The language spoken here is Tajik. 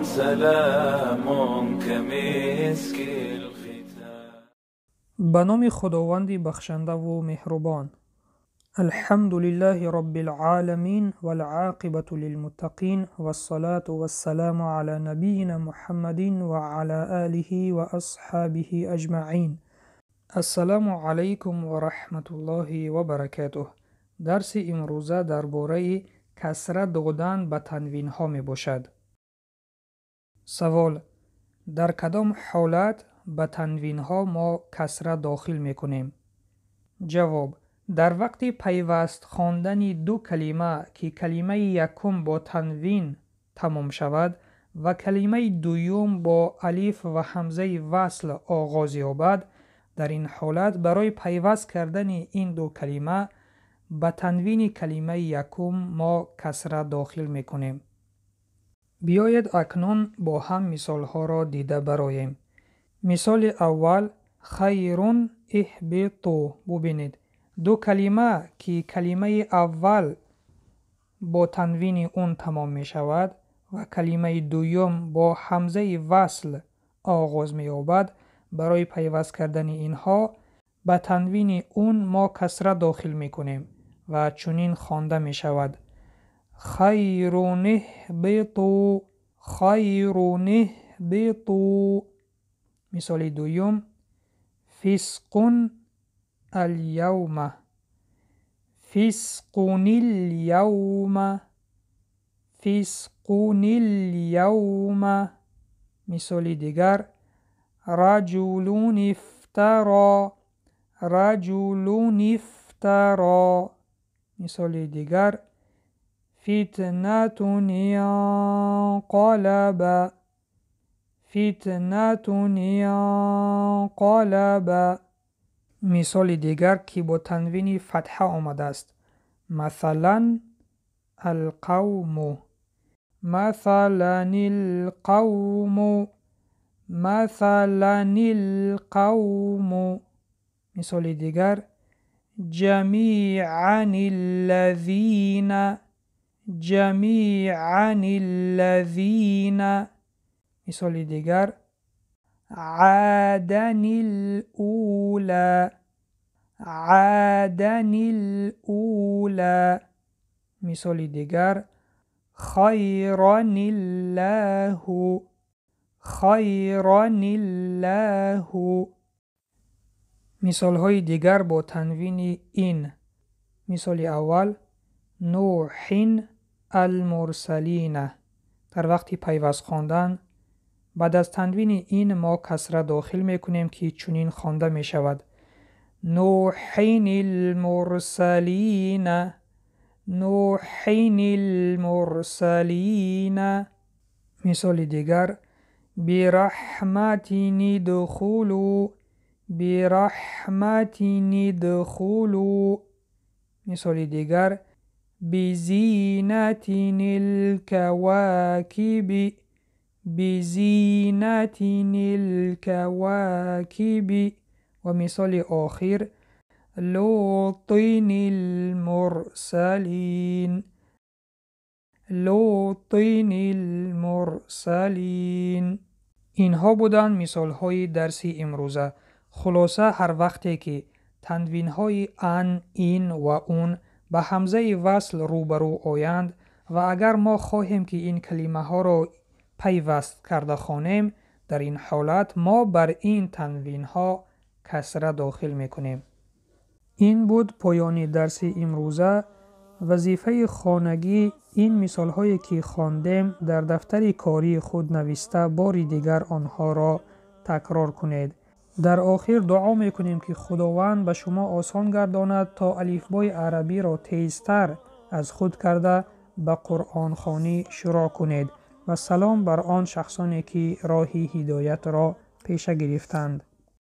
سلام كمسك الختام. Ба номи Худованди бахшандаву меҳрубон. Алҳамду лиллаҳи роббил оламин вал оқибату лилмуттақин вассалату вассаламу ала набийина Муҳаммадин ва ала олиҳи ва асҳобиҳи аҷмаин. Ассалому алайкум ва раҳматуллоҳи ва баракатуҳ. Дарси имрӯза дар бораи касра додан ба танвинҳо мебошад. Савол: дар кадом ҳолат ба танвинҳо мо касра дохил мекунем? Ҷавоб: дар вақти пайваст хондани ду калима, ки калимаи якум бо танвин тамом шавад ва калимаи дуюм бо алиф ва ҳамзаи васл оғоз ёбад, дар ин ҳолат барои пайваст кардани ин ду калима ба танвини калимаи якум мо касра дохил мекунем. Биёед, акнун бо ҳам мисолҳоро дида бароем. Мисоли аввал: хайрун иҳбиту. Бубинед, ду калима, ки калимаи аввал бо танвини ун тамом мешавад ва калимаи дуюм бо ҳамзаи васл оғоз меёбад, барои пайваст кардани инҳо ба танвини ун мо касра дохил мекунем ва чунин хонда мешавад: хайрун иҳбиту, хайрун иҳбиту. Мисоли дуюм: фисқун алявма, фисқунил-явма, фисқунил-явма. Мисоли дигар: раҷулун ифтаро, раҷулун ифтаро. Мисоли дигар: фитнатун инқалаба, фитнатун инқалаба. Мисоли дигар, ки бо танвини фатҳа омадааст, масалан алқавму, масалан илқавму, масалан илқавму. Мисоли дигар: ҷамиан иллазина, ҷамиан иллазина. Мисоли дигар: عادن الأولى، عادن الأولى. мисоли дигар: خيرا الله، خيرا الله. Мисолҳои дигар бо танвини ин. Мисоли аввал: нӯҳин алмурсалина. Дар вақти пайваст хондан баъд аз танвини ин мо касра дохил мекунем, ки чунин хонда мешавад: нӯҳин илмурсалина, нӯҳин илмурсалина. Мисоли дигар: бираҳматин идхулу, бираҳматин идхулу. Мисоли дигар: бизинатин илкавакиби, бизинатин илкавакиби. Ва мисоли охир: лутин илмурсалин, лутин илмурсалин. Инҳо буданд мисолҳои дарси имрӯза. Хулоса, ҳар вақте ки танвинҳои ан, ин ва ун ба ҳамзаи васл рӯбарӯ оянд ва агар мо хоҳем, ки ин калимаҳоро пайваст карда хонем, дар ин ҳолат мо бар ин танвинҳо касра дохил мекунем. Ин буд поёни дарси имрӯза. Вазифаи хонагӣ: ин мисолҳое, ки хондем, дар дафтари кории худ нависта, бори дигар онҳоро такрор кунед. Дар охир дуо мекунем, ки Худованд ба шумо осон гардонад, то алифбои арабиро тезтар аз худ карда ба қуръонхонӣ шурӯъ кунед. Ва салом бар он шахсоне, ки роҳи ҳидоятро пеша гирифтанд.